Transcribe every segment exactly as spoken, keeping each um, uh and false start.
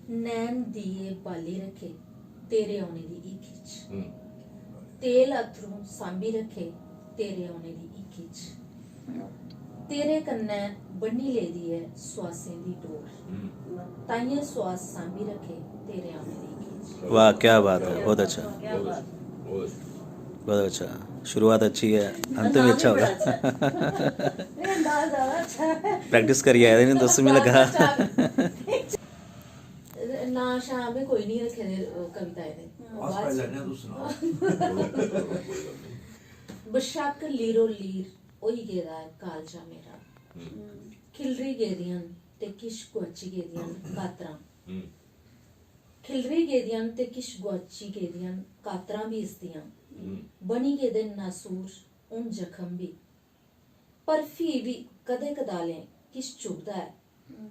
नैन दिए बाली रखे तेरे औने दी हीखी च। तेल अत्थरूं सांभी रखे तेरे औने दी हीखी च। तेरे कन्नै बन्नी लेदी ऐ सुआसें दी डोर। ताइयें सुआस सांभी रखे तेरे औने दी हीखी च। वाह, क्या बात है, बहुत अच्छा। बहुत अच्छा, शुरुआत अच्छी है, अंत भी अच्छा होगा। प्रैक्टिस करियै आए दे न तुस, मिगी लग्गा। नां शां में कोई निं रक्खे दे, अ, कविताएं दे। अस पढ़ी लैन्ने आं, तुस सनाओ। बशक्क लीरो लीर होई गेदा ऐ कालजा मेरा। खिलरी गेदियां न ते किश गुआची गेदियां न कातरां। खिलरी गेदियां न ते किश गुआची गेदियां न कातरां बी इसदियां। बनी गेदे न नासूर हून जख्म बी। पर फ्ही बी कदें कदालें किश चुभदा ऐ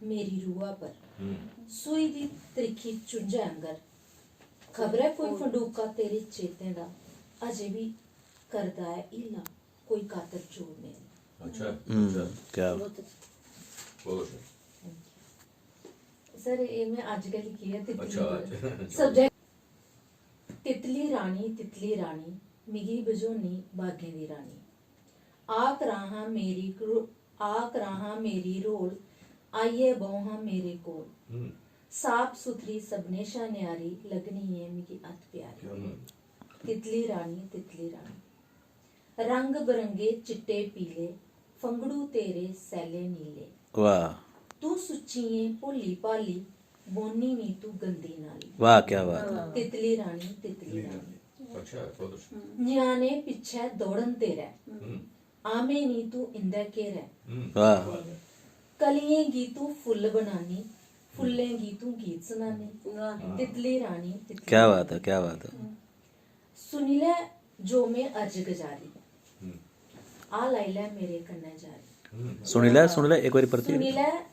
मेरी रूहा पर। सूई दी त्रिक्खी चुंझै आंगर। खबरै कोई फंडूका तेरे चेतें दा अजें बी करदा ऐ हीला कोई कातर जोड़ने दी। अच्छा, हम्म, अच्छा। क्या? बहुत अच्छा। बहुत अच्छा। सर, एह् में अज्ज गै लिखी ऐ, तितली अच्छा, पर। अच्छा। Subject, तितली रानी, तितली रानी, मिगी बझोनी बागें दी रानी। आ करां हां मेरी करो-, आ करां हां मेरी रोल, आइयै बौह् हां मेरे कोल। हम्म। साफ सुथरी सभनें शा न्यारी, लग्गनी ऐ मिगी अत प्यारी। क्या बात। तितली रानी, तितली रानी। रंग बरंगे चिट्टे पीले, फंगड़ू तेरे सैल्ले नीले। वाह। तू सुच्चियें भोली भाली, बौह्नी नी तू गंदी नाली। वाह, क्या बात है। तितली रानी, तितली रानी। अच्छा, बहुत अच्छा। ञ्याणे पिच्छै दौड़न तेरै, हम्म। आमें नी तू इं'दै घेरै। हम्म। वाह। कलियें गी तू फुल्ल बनानी, फुल्लें गी तू गीत सनानी। वाह। तितली रानी, तितली क्या रानी। बात है, क्या बात है। सुनी लै जो में अर्ज गजारी, हम्म। आ लाई लै मेरे कन्नै जारी। हम्म। सुनी लै, सुनी लै, इक बारी परतियै। सुनी लै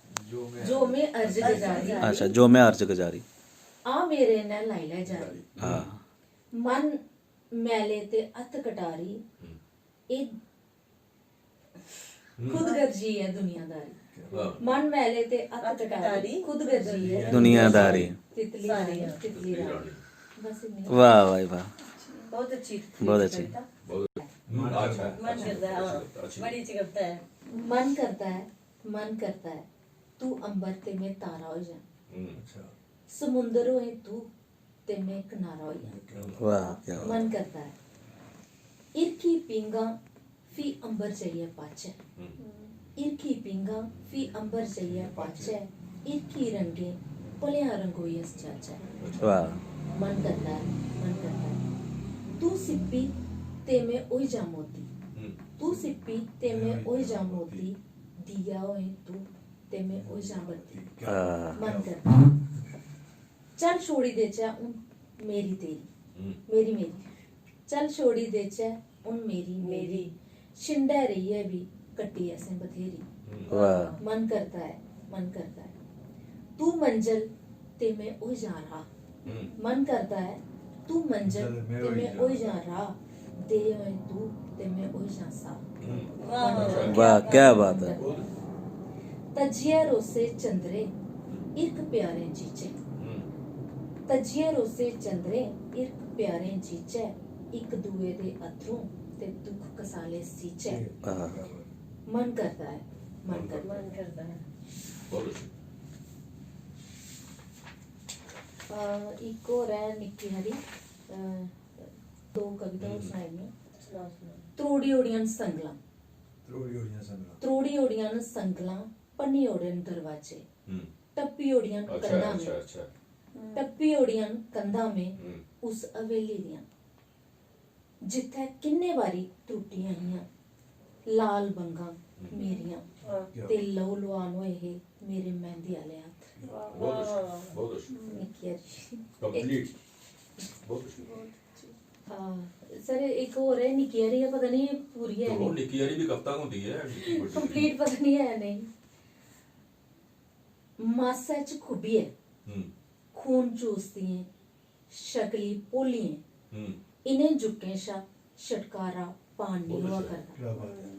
जो में अर्ज गजारी। अच्छा, जो में अर्ज गजारी। आ मेरे नै लाई लै जारी। हाँ। मन मैले ते हत्थ कटारी, हम्म। एह् हम्म। खुदगर्जी ऐ दुनियादारी। वाह। मन मैले ते हत्थ कटारी, खुदगर्जी ऐ दुनियादारी। तितली रानी, तितली रानी। बस इन्नी। वाह भाई वाह। बहुत अच्छी, बहुत अच्छी। कविता। बहुत, हम्म, अच्छा, मन करदा ऐ, हाँ। अच्छी। बड़ी अच्छी कविता ऐ। मन करदा ऐ, मन करदा ऐ, तू अंबर ते में तारा होई जां। हम्म। अच्छा। समुंदर होए तू ते में कनारा होई जां। वाह, क्या बात। मन करदा ऐ, हिरखी पींघां फ्ही अंबर जाइयै पाचै। हम्म। हिरखी पींघां फ्ही अंबर जाइयै पाचै, हिरखी रंगें भलेआं रंगोई अस जाचै। वाह। मन करदा ऐ, मन करदा ऐ। तू सिप्पी ते में होई जां मोती। हम्म। तू सिप्पी ते में होई जां मोती। दिया होए तू ते में होई जां बत्ती। क्या बात। मन करदा ऐ। चल छोड़ी देचै हून मेरी तेरी, हम्म। मेरी मेरी। चल छोड़ी देचै हून मेरी मेरी। मेरी। छिंडै रेहियै बी कट्टी असें बथेरी। हम्म। वाह। मन करदा ऐ, मन करदा ऐ। तू मंजल ते में होई जां राह। हम्म। मन करदा ऐ, तू मंजल ते में होई जां राह। दे होए तू ते में होई जां साह। हम्म। वाह। वाह, क्या बात है। तज्जियै रोसे चंद्रे, हिरख प्यारें जीचै। हम्म। तज्जियै रोसे चंद्रे, हिरख प्यारें जीचै। इक दुए दे अत्थरूं ते दुख कसाले सीचै। आहा। मन करदा ऐ, मन करदा ऐ। मन करदा ऐ। बहुत अच्छा। अ, इक होर ऐ निक्की हारी, अ, दो कविता होर हम्म। सनाई में। सनाओ, सनाओ। त्रोड़ी ओड़ियां न संगलां। त्रोड़ी ओड़ियां संगलां। त्रोड़ी ओड़ियां न संगलां, भन्नी ओड़े न दरवाजे। हम्म। टप्पी ओड़ियां न अच्छा, कंधां अच्छा, में। अच्छा। टप्पी ओड़ियां न कंधां में हम्म। उस हवेली दियां। जित्थै किन्ने बारी त्रुट्टियां हियां लाल बंगां हम्म। मेरियां वाह। क्या ते लहू लुहान होए हे मेरे मैंह्दी आह्ले हत्थ। वाह। बहुत अच्छा, बहुत अच्छा। निक्की हारी। Complete। बहुत अच्छा। हां, सर, इक होर ऐ, निक्की हारी ऐ, पता निं पूरी ऐ ते ओह् निं। निक्की हारी बी कविता होंदी ऐ, निक्की बड्डी। Complete पता निं ऐ नेईं। मासै च खुब्बियै हम्म। खून चूसदियें शकली भोलियें, हम्म। इ'नें जुक्कें शा छटकारा पान निं बहुत होआ अच्छा। करदा। क्या बात है।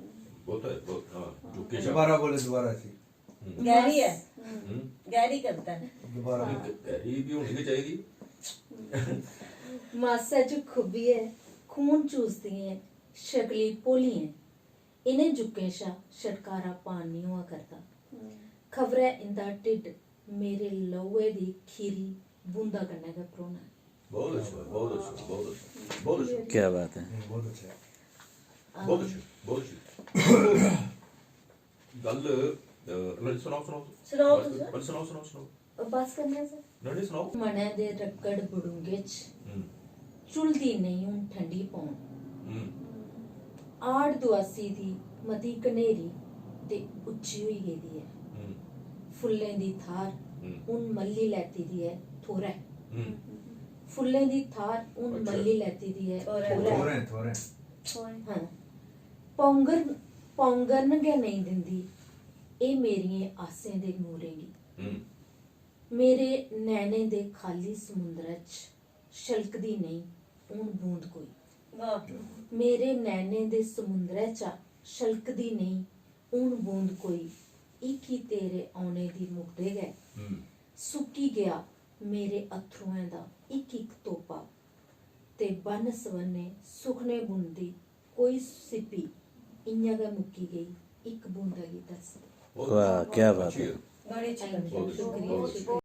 बहुत है, बहुत, हाँ, जुक्कें शा। दोबारा बोले, दोबारा जी। गैह्री ऐ। हम्म। गैह्री कविता ऐ। दोबारा। गैह्री बी होनी गै चाहिदी। मासै च खुब्बियै खून चूसदियें शकली भोलियें, इ'नें जुक्कें शा छटकारा पान निं होआ करदा। खबरै इं'दा ढिड्ड मेरे लहूए दी खीरी बूंदा कन्नै गै भरोना ऐ। बहुत अच्छा, बहुत अच्छा, बहुत अच्छा, बहुत अच्छा। क्या बात है। बहुत अच्छा। बहुत अच्छा, बहुत अच्छा। गल्ल, अ, मतलब, सनाओ, सनाओ। सनाओ बस, तुस। बस, सनाओ, सनाओ, सनाओ। बस करने आं, सर। नहीं, नहीं, सनाओ। मनै दे रक्कड़ बडूंगे च हम्म। झुलदी नेईं हून ठंडी पौन। हम्म। आड़ दुआसी दी मती घनेरी ते उच्ची होई गेदी ऐ। हम्म। फुल्लें दी थाह्र हम्म। हून मल्ली लैती दी ऐ थोरै। हम्म। फुल्लें दी थाह्र हून अच्छा। मल्ली लैती दी ऐ थोरै। थोरै। थोरै, थोरै। हां। पौंगर, पौंगरन गै नेईं दिंदी एह् मेरियें आसें दे नूरें गी। हम्म। मेरे नैनें दे खाल्ली समुंदरै च छलकदी नेईं हून बूंद कोई। वाह। मेरे नैनें दे समुंदरै चा छलकदी नेईं हून बूंद कोई। इक ही तेरे औने दी मुकदे गै हम्म। सुक्की गेआ मेरे अत्थरुएं दा इक इक तोपा। ते बन्न सबन्ने सुखने बुनदी कोई सिप्पी इ'यां गै मुक्की गेई इक बूंदा गी तरसदी। वाह, क्या बात है। बड़ी अच्छी कविता। बहुत शुक्रिया, शुक्रिया।